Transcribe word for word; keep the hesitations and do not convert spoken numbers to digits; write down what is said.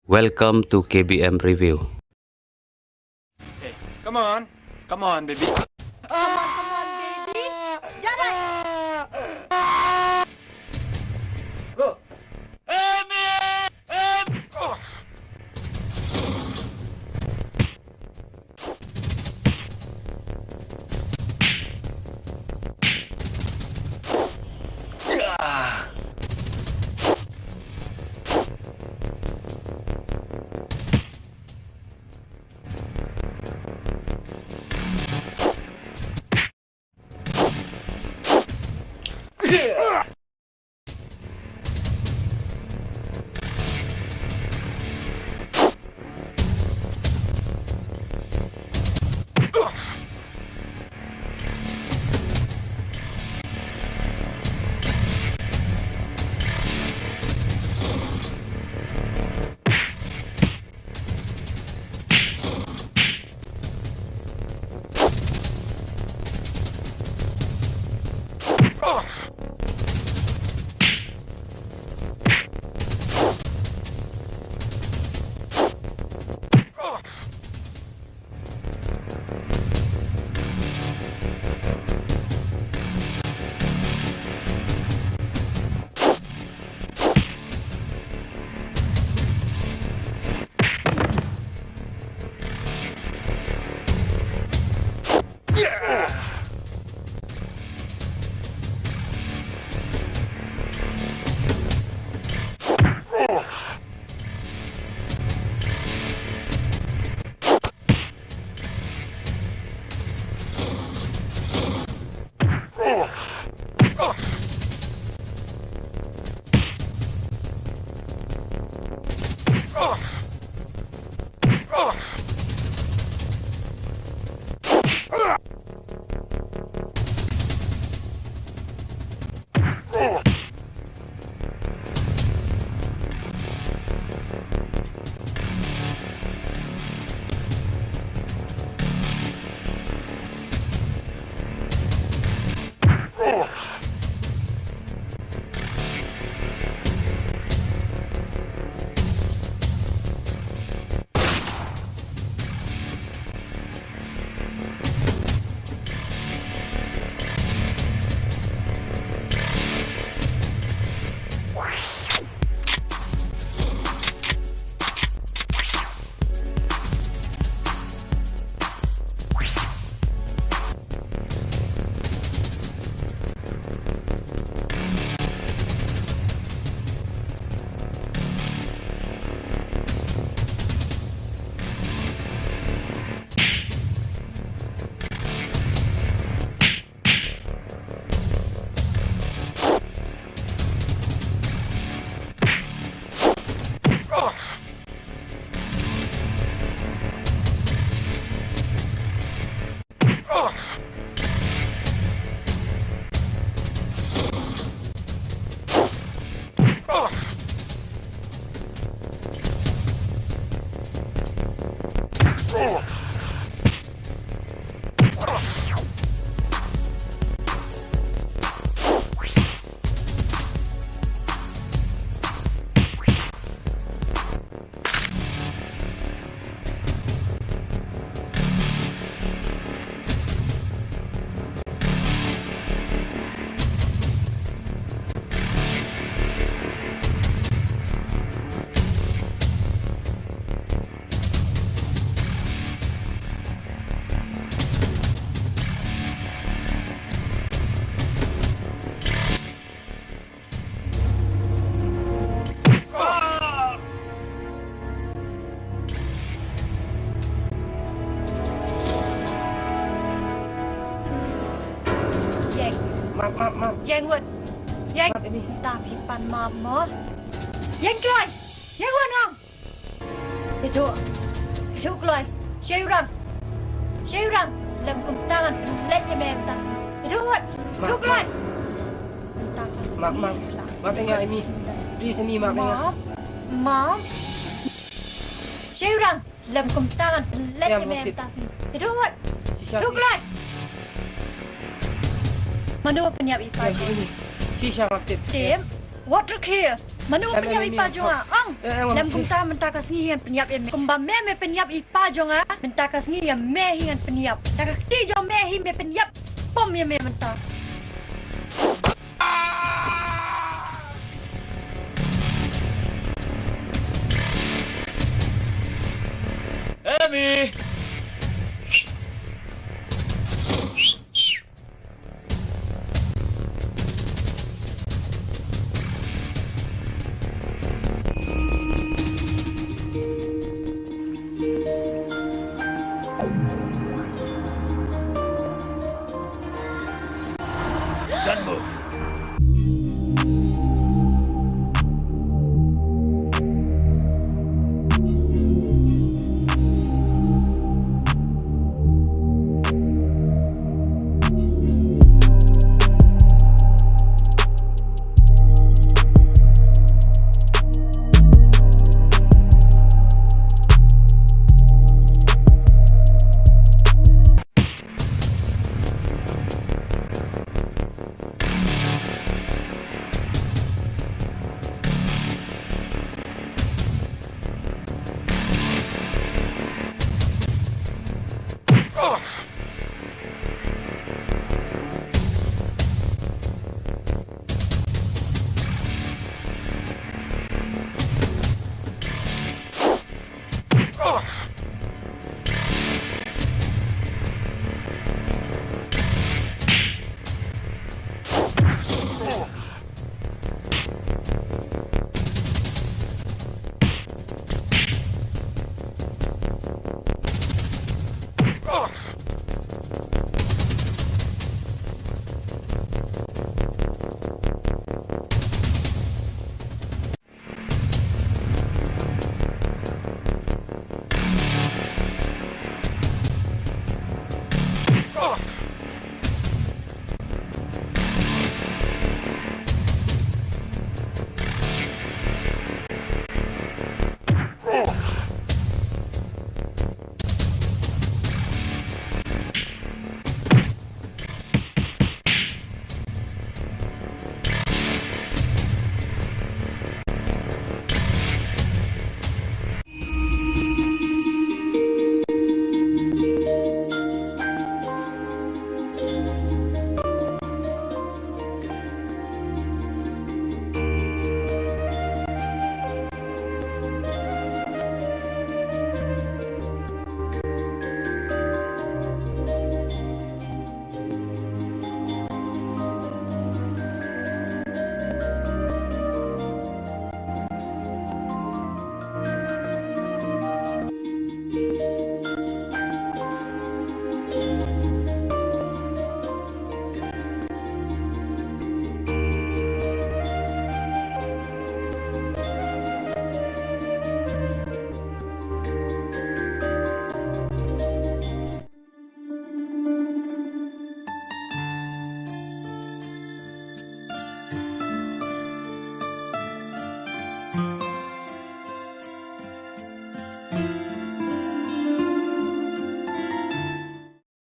Welcome to K B M Review. Okay, come on. Come on, baby. Come on, come on, baby. Jangan. Go. Amy! Amy! Oh. Ïeng. Map, map, map. Ïeng wut. Ïeng. Map, Amy. Tang phi pan map mo. Ïeng kloi. Ïeng wut nong. Ïathuh. Ïathuh kloi. Sha u rang. Sha u rang. Lem kumta ngan leit ïa me mynta. Ïathuh wut. Ïathuh kloi. Map, map. Map ïa nga, Amy. Please, Amy, map ïa nga. Map. Map. Sha u rang. Lem kumta ngan leit ïa me mynta. Ïathuh wut. Ïathuh kloi. Mano pynïap ïa ka? Shisha map tip. Tip. Wat rukhi. Mano pynïap ïa i pa jong nga? Ong. Lem kumta mynta ka sngi hi ngan pynïap ïa me. Kumba me me pynïap ïa i pa jong nga, mynta ka sngi ïa me hi ngan pynïap. Da ka kti jong me hi me pynïap bom ïa me mynta. Emi.